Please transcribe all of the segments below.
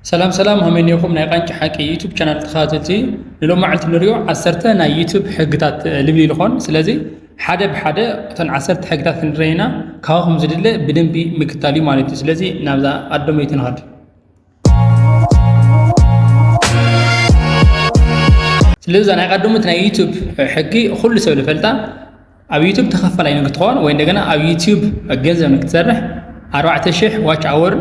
ሰላም ሰላም ሃመኒኹም ናይ ቃንጭ ሓቂ ዩቱብ ቻናል ተኸታተልቲ። ንሎም መዓልቲ ንሪኦ ዓሰርተ ናይ ዩቱብ ሕግታት ልብል ይልኾን። ስለዚ ሓደ ብሓደ እተን ዓሰርተ ሕግታት ክንርኢ ኢና። ካባኹም ዝድለ ብደንቢ ምክታል እዩ ማለት እዩ። ስለዚ ናብዛ ቀዳመይቲ ንኸድ። ስለዚ እዛ ናይ ቀዳመይቲ ናይ ዩቱብ ሕጊ ኩሉ ሰብ ልፈልጣ። ኣብ ዩቱብ ተኸፋላይ ንክትኾን ወይ እንደገና ኣብ ዩቱብ ገንዘብ ንክትሰርሕ ኣርባዕተ ሽሕ ዋች ኣወር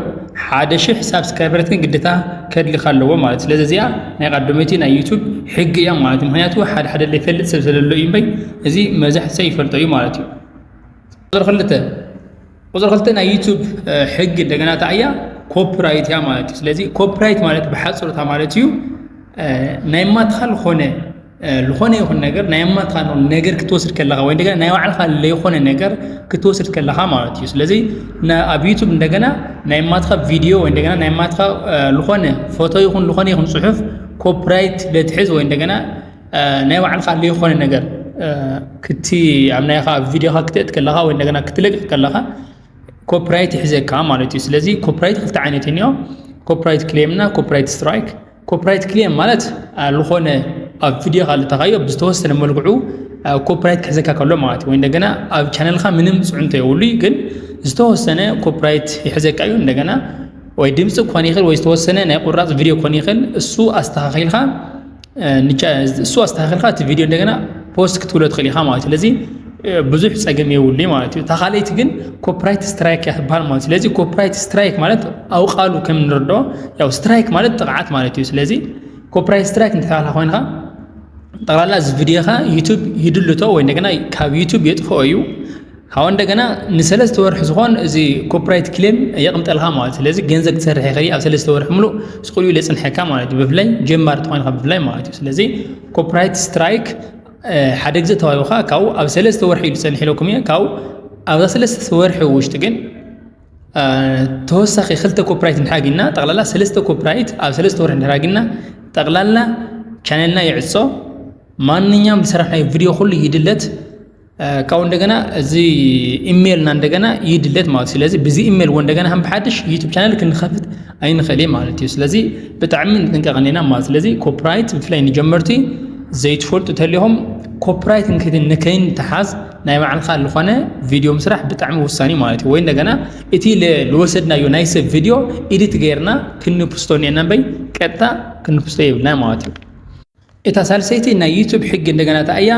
ሓደ ሽሕ ሳብስክራይበርት ግን ግድታ ከድልካ ኣለዎ ማለት እዩ። ስለዚ እዚኣ ናይ ቀዳመይቲ ናይ ዩቱብ ሕጊ እያ ማለት እዩ። ምክንያቱ ሓደ ሓደ ዘይፈልጥ ሰብ ስለሎ እዩ እምበይ እዚ መብዛሕትኡ ሰብ ይፈልጦ እዩ ማለት እዩ። ቁፅሪ ክልተ ቁፅሪ ክልተ ናይ ዩቱብ ሕጊ እንደገና እንታይ እያ? ኮፒራይት እያ ማለት እዩ። ስለዚ ኮፒራይት ማለት ብሓፅሩ እንታይ ማለት እዩ? ናይ ማትኻ ዝኾነ ዝኾነ ይኹን ነገር ናይ ማትኻ ነገር ክትወስድ ከለኻ ወይ እንደገና ናይ ባዕልኻ ለይኾነ ነገር ክትወስድ ከለኻ ማለት እዩ። ስለዚ ኣብ ዩቱብ እንደገና ናይ ማትኻ ቪድዮ ወይ እንደገና ናይ ማትኻ ዝኾነ ፎቶ ይኹን ዝኾነ ይኹን ፅሑፍ ኮፒራይት ለትሕዝ ወይ እንደገና ናይ ባዕልኻ ለይኾነ ነገር ክቲ ኣብ ናይኻ ቪድዮኻ ክተእት ከለኻ ወይ እንደገና ክትለቅ ከለኻ ኮፒራይት ይሕዘካ ማለት እዩ። ስለዚ ኮፒራይት ክልተ ዓይነት እኒኦ፣ ኮፒራይት ክሌም እና ኮፒራይት ስትራይክ። ኮፒራይት ክሌም ማለት ዝኾነ ኣብ ቪድዮኻ ልተኻዮ ብዝተወሰነ መልክዑ ኮፒራይት ክሕዘካ ከሎ ማለት እዩ። ወይ እንደገና ኣብ ቻነልካ ምንም ፅዕንቶ የብሉ ግን ዝተወሰነ ኮፒራይት ይሕዘካ እዩ። እንደገና ወይ ድምፂ ክኾን ይኽእል ወይ ዝተወሰነ ናይ ቁራፅ ቪድዮ ክኾን ይኽእል። እሱ ኣስተኻኺልካ እሱ ኣስተካከልካ እቲ ቪድዮ እንደገና ፖስት ክትብሎ ትኽእል ኢኻ ማለት እዩ። ስለዚ ብዙሕ ፀገም የብሉ ማለት እዩ። እታ ካልኣይቲ ግን ኮፒራይት ስትራይክ እያ ትበሃል ማለት እዩ። ስለዚ ኮፒራይት ስትራይክ ማለት ኣብ ቃሉ ከም ንርድኦ ያው ስትራይክ ማለት ጥቕዓት ማለት እዩ። ስለዚ ኮፒራይት ስትራይክ እንተተባልካ ኮይንካ ጠቕላላ እዚ ቪድዮኻ ዩቱብ ይድልቶ ወይ እንደገና ካብ ዩቱብ የጥፍኦ እዩ። ካብኡ እንደገና ንሰለስተ ወርሒ ዝኾን እዚ ኮፒራይት ክሌም የቕምጠልካ ማለት እዩ። ስለዚ ገንዘብ ክትሰርሕ ይኽእል እዩ ኣብ ሰለስተ ወርሒ ሙሉእ ስቑል ኢሉ የፅንሐካ ማለት እዩ። ብፍላይ ጀማሪ ተኾይንካ ብፍላይ ማለት እዩ። ስለዚ ኮፒራይት ስትራይክ ሓደ ግዜ ተዋሂቡካ ካብኡ ኣብ ሰለስተ ወርሒ ኢሉ ፀንሕ ኢለኩም እየ። ካብኡ ኣብዛ ሰለስተ ወርሒ ውሽጢ ግን ተወሳኺ ክልተ ኮፒራይት እንድሕር ኣግኝና ጠቕላላ ሰለስተ ኮፒራይት ኣብ ሰለስተ ወርሒ እንድሕር ኣግኝና ጠቕላላ ቻነልና ይዕፆ። ማንኛውም ዝሰራሕናዮ ቪድዮ ኩሉ ይድለት። ካብኡ እንደገና እዚ ኢሜይልና እንደገና ይድለት ማለት እዩ። ስለዚ ብዚ ኢሜይል እውን እንደገና ከም ብሓድሽ ዩቱብ ቻነል ክንኸፍት ኣይንኽእል እዩ ማለት እዩ። ስለዚ ብጣዕሚ ንጥንቀቕ እኒና ማለት ስለዚ ኮፒራይት ብፍላይ ንጀመርቲ ዘይትፈልጡ ተሊኹም ኮፒራይት ንከይንተሓዝ ናይ ባዕልካ ዝኾነ ቪድዮ ምስራሕ ብጣዕሚ ውሳኒ ማለት እዩ። ወይ እንደገና እቲ ዝወሰድናዮ ናይ ሰብ ቪድዮ ኢዲት ገይርና ክንፕስቶ እኒአና እምበይ ቀጥታ ክንፕስቶ የብልና ማለት እዩ። እታ ሳልሰይቲ ናይ ዩቱብ ሕጊ እንደገና እታ እያ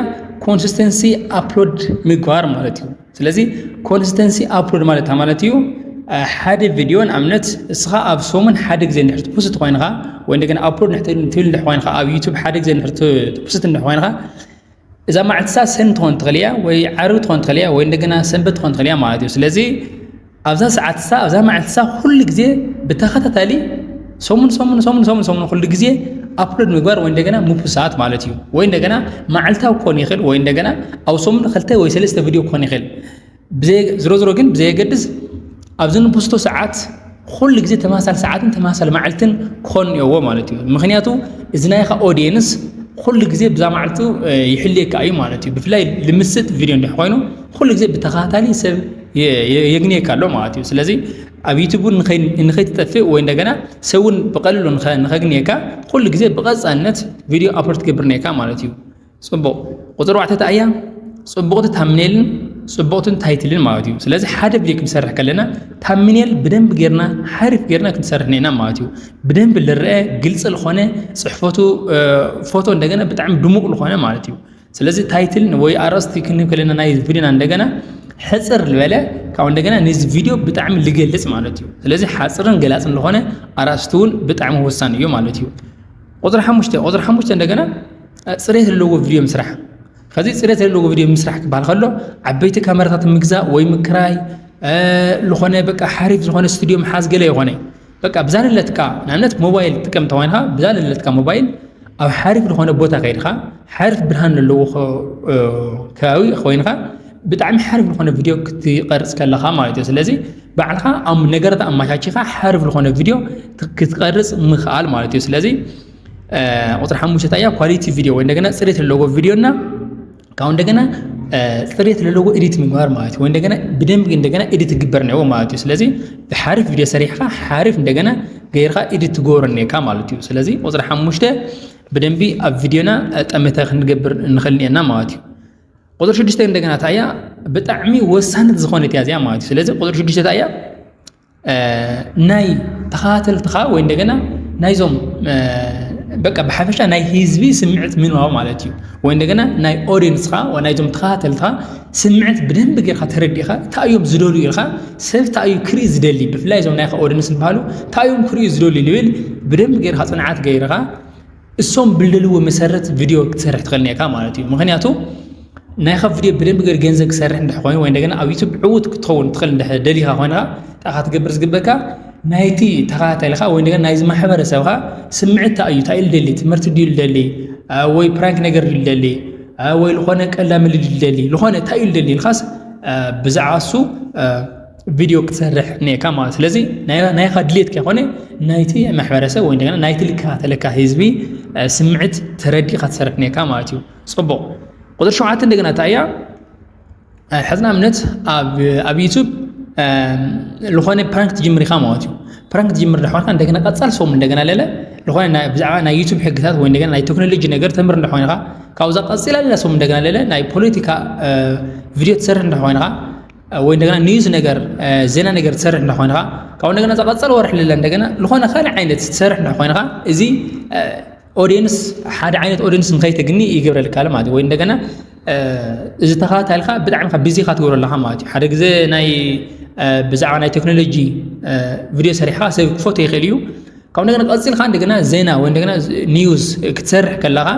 ኮንሲስተንሲ ኣፕሎድ ምግባር ማለት እዩ። ስለዚ ኮንሲስተንሲ ኣፕሎድ ማለት እንታይ ማለት እዩ? ሓደ ቪድዮ ንኣብነት እስኻ ኣብ ሰሙን ሓደ ግዜ እንድሕር ትፖስት ኮይንካ ወይ እንደገና ኣፕሎድ ንሕትብል እንድሕር ኮይንካ ኣብ ዩቱብ ሓደ ግዜ እንድሕር ትፖስት እንድሕር ኮይንካ እዛ መዓልትሳ ሰን ትኾን ትኽእል እያ ወይ ዓርቢ ትኾን ትኽእል እያ ወይ እንደገና ሰንበት ትኾን ትኽእል እያ ማለት እዩ። ስለዚ ኣብዛ ሰዓትሳ ኣብዛ መዓልትሳ ኩሉ ግዜ ብተኸታታሊ ሰሙን ሰሙን ሰሙን ሰሙን ሰሙን ኩሉ ግዜ ኣፕሎድ ምግባር ወይ እንደገና ምፑሳት ማለት እዩ። ወይ እንደገና መዓልታዊ ክኾን ይኽእል ወይ እንደገና ኣብ ሰሙን ክልተ ወይ ሰለስተ ቪድዮ ክኾን ይኽእል። ዝሮ ዝሮ ግን ብዘየገድስ ኣብዚ ንፖስቶ ሰዓት ኩሉ ግዜ ተመሳሳሊ ሰዓትን ተመሳሳሊ መዓልትን ክኾን እኒኦዎ ማለት እዩ። ምክንያቱ እዚ ናይኻ ኦዲየንስ ኩሉ ግዜ ብዛ መዓልቱ ይሕልየካ እዩ ማለት እዩ። ብፍላይ ልምስጥ ቪድዮ እንድሕ ኮይኑ ኩሉ ግዜ ብተኸታታሊ ሰብ የግንየካ ኣሎ ማለት እዩ። ስለዚ ኣብ ዩቱብ እውን ንኸይትጠፍእ ወይ እንደገና ሰብ እውን ብቐልሉ ንኸግንየካ ኩሉ ግዜ ብቐፃልነት ቪድዮ ኣፕሎድ ትገብር እኒካ ማለት እዩ። ፅቡቕ። ቁፅሪ ኣርባዕተ እያ ፅቡቕቲ ታምኔልን ፅቡቕትን ታይትልን ማለት እዩ። ስለዚ ሓደ ቪድዮ ክንሰርሕ ከለና ታምኔል ብደንብ ጌርና ሓሪፍ ጌርና ክንሰርሕ እኒና ማለት እዩ። ብደንብ ልረአ ግልፂ ዝኾነ ፅሕፈቱ ፎቶ እንደገና ብጣዕሚ ድሙቕ ዝኾነ ማለት እዩ። ስለዚ ታይትል ወይ ኣርእስቲ ክንብ ከለና ናይ ቪድዮና እንደገና ሕፅር ዝበለ ካብኡ እንደገና ነዚ ቪድዮ ብጣዕሚ ልገልፅ ማለት እዩ። ስለዚ ሓፅርን ገላፅን ዝኾነ ኣርእስቲ እውን ብጣዕሚ ወሳኒ እዩ ማለት እዩ። ቁፅሪ ሓሙሽተ ቁፅሪ ሓሙሽተ እንደገና ፅሬት ዘለዎ ቪድዮ ምስራሕ። ከዚ ፅሬት ዘለዎ ቪድዮ ምስራሕ ክበሃል ከሎ ዓበይቲ ካሜራታት ምግዛእ ወይ ምክራይ ዝኾነ በቃ ሓሪፍ ዝኾነ ስቱዲዮ ምሓዝ ገለ ይኾነ በቃ ብዛ ዘለትካ ንኣብነት ሞባይል ትጥቀም ተኮይንካ ብዛ ዘለትካ ሞባይል ኣብ ሓሪፍ ዝኾነ ቦታ ከይድካ ሓሪፍ ብርሃን ዘለዎ ከባቢ ኮይንካ ብጣዕሚ ሓሪፍ ዝኾነ ቪድዮ ክትቀርፅ ከለካ ማለት እዩ። ስለዚ ባዕልካ ነገራት ኣመቻቺካ ሓሪፍ ዝኾነ ቪድዮ ክትቀርፅ ምክኣል ማለት እዩ። ስለዚ ቁፅሪ ሓሙሽተ እያ ኳሊቲ ቪድዮ ወይ እንደገና ፅሬት ዘለዎ ቪድዮ እና ካብኡ እንደገና ፅሬት ዘለዎ ኤዲት ምግባር ማለት እዩ። ወይ እንደገና ብደንብ እንደገና ኤዲት ክግበር ነዎ ማለት እዩ። ስለዚ ብሓሪፍ ቪድዮ ሰሪሕካ ሓሪፍ እንደገና ገይርካ ኤዲት ትገብሮ እኒካ ማለት እዩ። ስለዚ ቁፅሪ ሓሙሽተ ብደንቢ ኣብ ቪድዮና ጠመተ ክንገብር ንኽእል እኒአና ማለት እዩ። ቁፅሪ ሽዱሽተ እንደገና እንታይ እያ? ብጣዕሚ ወሳነት ዝኾነት እያ እዚኣ ማለት እዩ። ስለዚ ቁፅሪ ሽዱሽተ እንታይ እያ? ናይ ተኸታተልትኻ ወይ እንደገና ናይዞም በቃ ብሓፈሻ ናይ ህዝቢ ስምዕት ምንባው ማለት እዩ። ወይ እንደገና ናይ ኦዲንስኻ ናይዞም ተኸታተልትኻ ስምዕት ብደንብ ጌርካ ተረዲእኻ እንታይ እዮም ዝደልዩ ኢልካ፣ ሰብ እንታይ እዩ ክርኢ ዝደሊ፣ ብፍላይ እዞም ናይኻ ኦዲንስ ዝበሃሉ እንታይ እዮም ክርእዩ ዝደልዩ ልብል ብደንብ ጌርካ ፅንዓት ገይርኻ እሶም ብልደልዎ መሰረት ቪድዮ ክትሰርሕ ትኽእል ኔካ ማለት እዩ። ምክንያቱ ናይ ካብ ቪድዮ ብደንብ ገር ገንዘብ ክሰርሕ እንድሕ ኮይኑ ወይ እንደገና ኣብ ዩቱብ ዕውት ክትኸውን ትኽእል እንድሕ ደሊኻ ኮይንካ ጣኻ ትገብር ዝግበካ ናይቲ ተኸታታልካ ወይ እንደገና ናይዚ ማሕበረሰብካ ስምዕት እንታይ እዩ እንታይ ልደሊ ትምህርቲ ድዩ ልደሊ ወይ ፕራንክ ነገር ድዩ ልደሊ ወይ ዝኾነ ቀላሚ ልደሊ ዝኾነ እንታይ እዩ ልደሊ ኢልካስ ብዛዕባ እሱ ቪድዮ ክትሰርሕ ኔካ ማለት ስለዚ ናይካ ድሌት ከይኮነ ናይቲ ማሕበረሰብ ወይ እንደገና ናይቲ ልከታተለካ ህዝቢ ስምዕት ተረዲእካ ትሰርሕ ኔካ ማለት እዩ። ፅቡቕ። ቁፅሪ ሸውዓተ እንደገና እንታይ እያ? ሕዚ ንኣብነት ኣብ ዩቱብ ዝኾነ ፕራንክ ትጅምር ኢኻ ማለት እዩ። ፕራንክ ትጅምር እንዳኾንካ እንደገና ቀፃል ሰሙ እንደገና ለለ ዝኾነ ብዛዕባ ናይ ዩቱብ ሕግታት ወይ እንደገና ናይ ቴክኖሎጂ ነገር ተምር እንዳኾንካ ካብዛ ቀፂላ ለላ ሰሙ እንደገና ለለ ናይ ፖለቲካ ቪድዮ ትሰርሕ እንዳኾንካ ወይ እንደገና ኒውስ ነገር ዜና ነገር ትሰርሕ እንዳኾንካ ካብኡ እንደገና ዝቐፀለ ወርሒ ለለ እንደገና ዝኾነ ካልእ ዓይነት ትሰርሕ እንዳኾንካ እዚ ኦዲየንስ ሓደ ዓይነት ኦዲየንስ ንኸይተግኒ ይገብረልካ ማለት ወይ እንደገና እዚ ተኸታታልካ ብጣዕሚ ካብ ቢዚ ካ ትገብሮ ኣለካ ማለት እዩ። ሓደ ግዜ ናይ ብዛዕባ ናይ ቴክኖሎጂ ቪድዮ ሰሪሕካ ሰብ ክፎቶ ይኽእል እዩ። ካብ እንደገና ቀፂልካ እንደገና ዜና ወይ እንደገና ኒውስ ክትሰርሕ ከለካ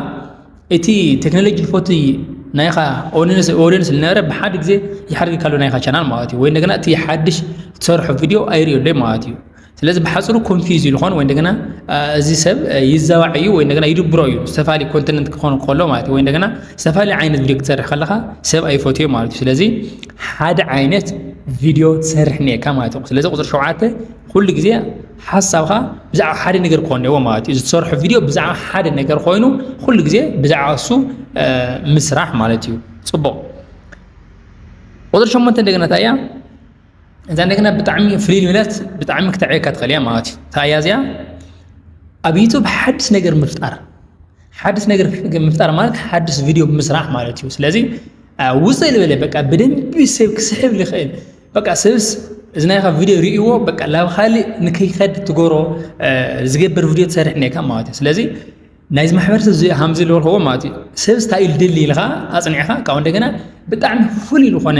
እቲ ቴክኖሎጂ ዝፈቱ ናይኻ ኦዲየንስ ዝነበረ ብሓደ ግዜ ይሓድግ ካሎ ናይኻ ቻናል ማለት እዩ። ወይ እንደገና እቲ ሓድሽ ትሰርሖ ቪድዮ ኣይርእየሉይ ማለት እዩ። ስለዚ ብሓፅሩ ኮንፊዝ እዩ ዝኾን ወይ እንደገና እዚ ሰብ ይዘባዕ እዩ ወይ እንደገና ይድብሮ እዩ ዝተፈላለዩ ኮንተንት ክኾን ከሎ ማለት ወይ እንደገና ዝተፈላለዩ ዓይነት ቪድዮ ክትሰርሕ ከለካ ሰብ ኣይፈትዮ ማለት እዩ። ስለዚ ሓደ ዓይነት ቪድዮ ትሰርሕ ኔካ ማለት እዩ። ስለዚ ቁፅሪ ሸውዓተ ኩሉ ግዜ ሓሳብካ ብዛዕባ ሓደ ነገር ክኾን ኔዎ ማለት እዩ። ዝትሰርሑ ቪድዮ ብዛዕባ ሓደ ነገር ኮይኑ ኩሉ ግዜ ብዛዕባ እሱ ምስራሕ ማለት እዩ። ፅቡቕ። ቁፅሪ ሸሞንተ እንደገና እንታይ እያ? እዛ እንደገና ብጣዕሚ ፍልይ ዝበለት ብጣዕሚ ክተዕየካ ትኽእል እያ ማለት እዩ። እንታይ እያ እዚኣ? ኣብ ዩቱብ ሓድሽ ነገር ምፍጣር። ሓድሽ ነገር ምፍጣር ማለት ሓድሽ ቪድዮ ምስራሕ ማለት እዩ። ስለዚ ውፅእ ዝበለ በቃ ብደንቢ ሰብ ክስሕብ ዝኽእል በቃ ሰብስ እዚ ናይካ ቪድዮ ርእይዎ በቃ ላብ ካልእ ንከይከድ ትገብሮ ዝገብር ቪድዮ ትሰርሕ እኒካ ማለት እዩ። ስለዚ ናይዚ ማሕበረሰብ እዚ ሃምዚ ዝበልክዎ ማለት እዩ። ሰብስ እንታይ እዩ ዝደሊ ኢልካ ኣፅኒዕካ ካብኡ እንደገና ብጣዕሚ ፍሉይ ዝኾነ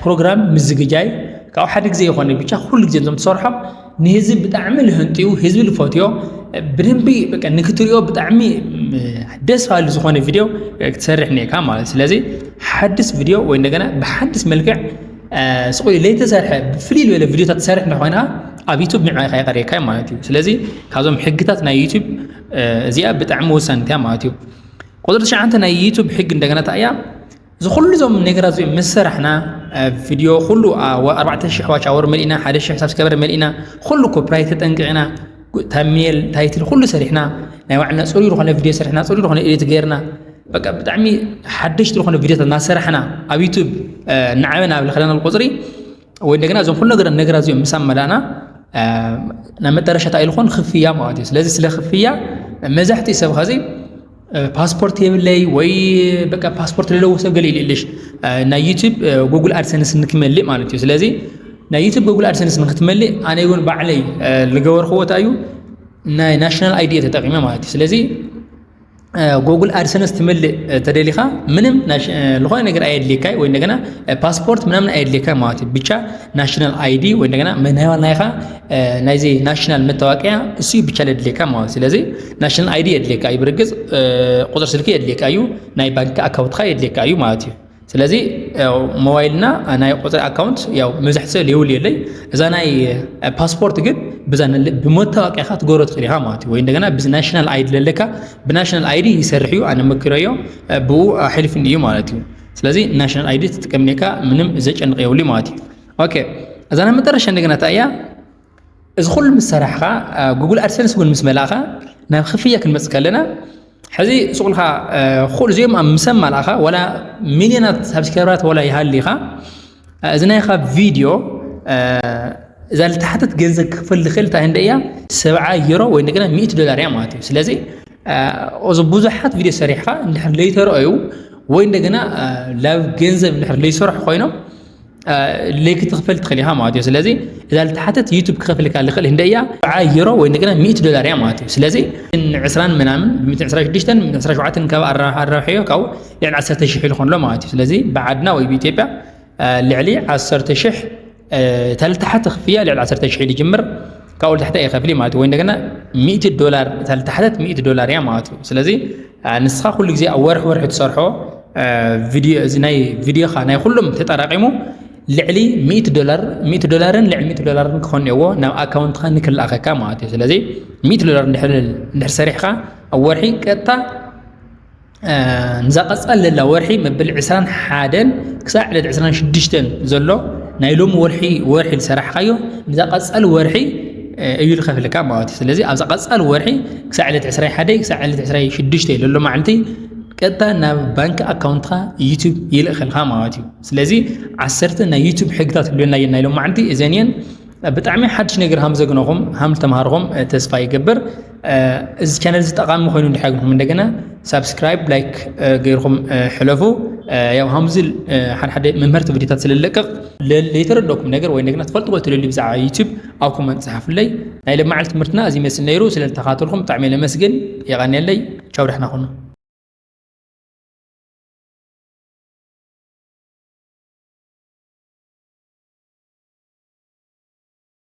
ፕሮግራም ምዝግጃይ ካብኡ ሓደ ግዜ ይኾነ ብቻ ኩሉ ግዜ እዞም ትሰርሖም ንህዝቢ ብጣዕሚ ልህንጥዩ ህዝቢ ልፈትዮ ብደንቢ በቃ ንክትሪኦ ብጣዕሚ ደስ ባሃሊ ዝኾነ ቪድዮ ክትሰርሕ እኒካ ማለት እዩ። ስለዚ ሓድስ ቪድዮ ወይ እንደገና ብሓድስ መልክዕ ስቕ ለይተሰርሐ ብፍልይ ዝበለ ቪድዮታት ትሰርሕ እንተኾይንካ ኣብ ዩቱብ ንዕኻ ይቐርየካ ማለት እዩ። ስለዚ ካብዞም ሕግታት ናይ ዩቱብ እዚኣ ብጣዕሚ ወሳኒት እያ ማለት እዩ። ቁፅሪ ትሽዓተ ናይ ዩቱብ ሕጊ እንደገና እንታይ እያ? እዚ ኩሉ እዞም ነገራት እዚኦም ምስ ሰራሕና ቪድዮ ኩሉ ኣርባዕተ ሽሕ ዋች ኣወር መሊእና ሓደ ሽሕ ሳብስክራይበር መሊእና ኩሉ ኮፒራይት ተጠንቂቕና ታምኔል ታይትል ኩሉ ሰሪሕና ናይ ባዕልና ፅሩይ ዝኾነ ቪድዮ ሰሪሕና ፅሩይ ዝኾነ ኤዲት ገይርና በቃ ብጣዕሚ ሓደሽቲ ዝኾነ ቪድዮታት እናሰራሕና ኣብ ዩቱብ እናዓበና ኣብ ለኸዳና ቁፅሪ ወይ እንደገና እዞም ኩሉ ነገር ነገራት እዚኦም ምስ ኣመላእና ናብ መጠረሻ እንታይ ኢልኾን ክፍያ ማለት እዩ። ስለዚ ስለ ክፍያ መብዛሕትኡ ሰብ ኸዚ ፓስፖርት የብለይ ወይ በቃ ፓስፖርት ለለዎ ሰብ ገለ ኢሉ ኢልሽ ናይ ዩቱብ ጉግል ኣድሰንስ ንክመልእ ማለት እዩ። ስለዚ ናይ ዩቱብ ጉግል ኣድሰንስ ንክትመልእ ኣነ እውን ባዕለይ ልገበርክዎ እንታይ እዩ ናይ ናሽናል ኣይዲ እየ ተጠቂመ ማለት እዩ። ስለዚ ጉግል ኣድሰንስ ትመልእ ተደሊኻ ምንም ዝኾነ ነገር ኣየድልየካይ ወይ እንደገና ፓስፖርት ምናምን ኣየድልየካ ማለት እዩ። ብቻ ናሽናል ኣይዲ ወይ እንደገና ናይኻ ናይዚ ናሽናል መታወቂያ እሱ ብቻ ለድልየካ ማለት ስለዚ ናሽናል ኣይዲ የድልየካ እዩ። ብርግፅ ቁፅር ስልኪ የድልየካ እዩ፣ ናይ ባንክ ኣካውንትካ የድልየካ እዩ ማለት እዩ። ስለዚ ሞባይልና ናይ ቁፅሪ ኣካውንት ያው መብዛሕትኡ ሰብ የብሉ የለይ። እዛ ናይ ፓስፖርት ግን ብዛ ብመታወቂያካ ትገብሮ ትኽእል ኢኻ ማለት እዩ። ወይ እንደገና ብዚ ናሽናል ኣይዲ ለለካ ብናሽናል ኣይዲ ይሰርሕ እዩ። ኣነ መኪረዮ ብኡ ኣሕልፍኒ እዩ ማለት እዩ። ስለዚ ናሽናል ኣይዲ ትጥቀምኔካ ምንም ዘጨንቕ የብሉ ማለት እዩ። ኦኬ፣ እዛ ናይ መጠረሻ እንደገና እንታይ እያ? እዚ ኩሉ ምስ ሰራሕኻ ጉግል ኣድሰንስ እውን ምስ መላእኻ ናብ ክፍያ ክንመጽእ ከለና ሕዚ ስቑልካ ኩሉ እዚኦም ኣብ ምስ ኣማላእኻ ዋላ ሚልዮናት ሳብስክራይበራት ዋላ ይሃልኻ እዚ ናይኻ ቪድዮ እዛ ልተሓተት ገንዘብ ክፍል ልኽእል እንታይ እንደ እያ ሰብዓ ዩሮ ወይ እንደገና ሚእቲ ዶላር እያ ማለት እዩ። ስለዚ እዚ ብዙሓት ቪድዮ ሰሪሕካ እንድሕር ለይተረኣዩ ወይ እንደገና ላብ ገንዘብ እንድሕር ለይሰርሑ ኮይኖም ለይክትኽፈል ትኽእል ኢኻ ማለት እዩ። ስለዚ እዛ ልተሓተት ዩቱብ ክኸፍልካ ልኽእል እንደ እያ ሰብዓ ዩሮ ወይ እንደገና ሚእቲ ዶላር እያ ማለት እዩ። ስለዚ ዕስራን ምናምን ሚእትን ዕስራን ሽዱሽተን ሚእትን ዕስራን ሸውዓተን ካብ ኣራብሕዮ ካብኡ ልዕሊ ዓሰርተ ሽሕ ኢሉ ኮንሎ ማለት እዩ። ስለዚ ብዓድና ወይ ብኢትዮጵያ ልዕሊ ዓሰርተ ሽሕ እታ ልተሓተ ክፍያ ልዕሊ ዓሰርተ ሽሕ ኢሉ ይጅምር። ካብኡ ልታሕተ ኣይኸፍል ማለት ወይ እንደገና ሚእቲ ዶላር እታ ልተሓተት ሚእቲ ዶላር እያ ማለት እዩ። ስለዚ ንስኻ ኩሉ ግዜ ኣብ ወርሒ ወርሒ ትሰርሖ ቪድዮ እዚ ናይ ቪድዮኻ ናይ ኩሎም ተጠራቂሙ ልዕሊ ሚእቲ ዶላር ሚእቲ ዶላርን ልዕሊ ሚእቲ ዶላርን ክኾን እዎ ናብ ኣካውንትኻ ንክልኣኸካ ማለት እዩ። ስለዚ ሚእቲ ዶላር እንድሕር ሰሪሕካ ኣብ ወርሒ ቀጥታ ንዛ ቀጻል ለላ ወርሒ መበል ዕስራን ሓደን ክሳዕ ዕለት ዕስራን ሽዱሽተን ዘሎ ናይ ሎም ወርሒ ወርሒ ዝሰራሕካዮ ንዛ ቀጻል ወርሒ እዩ ዝኸፍልካ ማለት እዩ። ስለዚ ኣብዛ ቀጻል ወርሒ ክሳዕ ዕለት ዕስራን ሓደን ክሳዕ ዕለት ዕስራን ሽዱሽተን ዘሎ መዓልቲ ቀጥታ ናብ ባንክ ኣካውንትካ ዩቱብ ይልእኸልካ ማለት እዩ። ስለዚ ዓሰርተ ናይ ዩቱብ ሕግታት ህልዮና የና ኢሎም መዓልቲ እዘን እየን። ብጣዕሚ ሓድሽ ነገር ሃም ዘግነኹም ሃም ተምሃርኹም ተስፋ ይገብር። እዚ ቻነል እዚ ጠቃሚ ኮይኑ እንድሕር ያግንኹም እንደገና ሳብስክራይብ ላይክ ገይርኩም ሕለፉ። ያው ሃምዚ ሓደ ሓደ መምህርቲ ቪዲዮታት ስለለቀቕ ለይተረደኩም ነገር ወይ እንደገና ትፈልጥዎ ትደልዩ ብዛዕባ ዩቱብ ኣብ ኮመንት ጸሓፉለይ። ናይ ለማዓል ትምህርትና እዚ መስል ነይሩ። ስለዝተኻተልኩም ብጣዕሚ ለመስግን። የቐንየለይ። ቻው፣ ደሕና ኩኑ።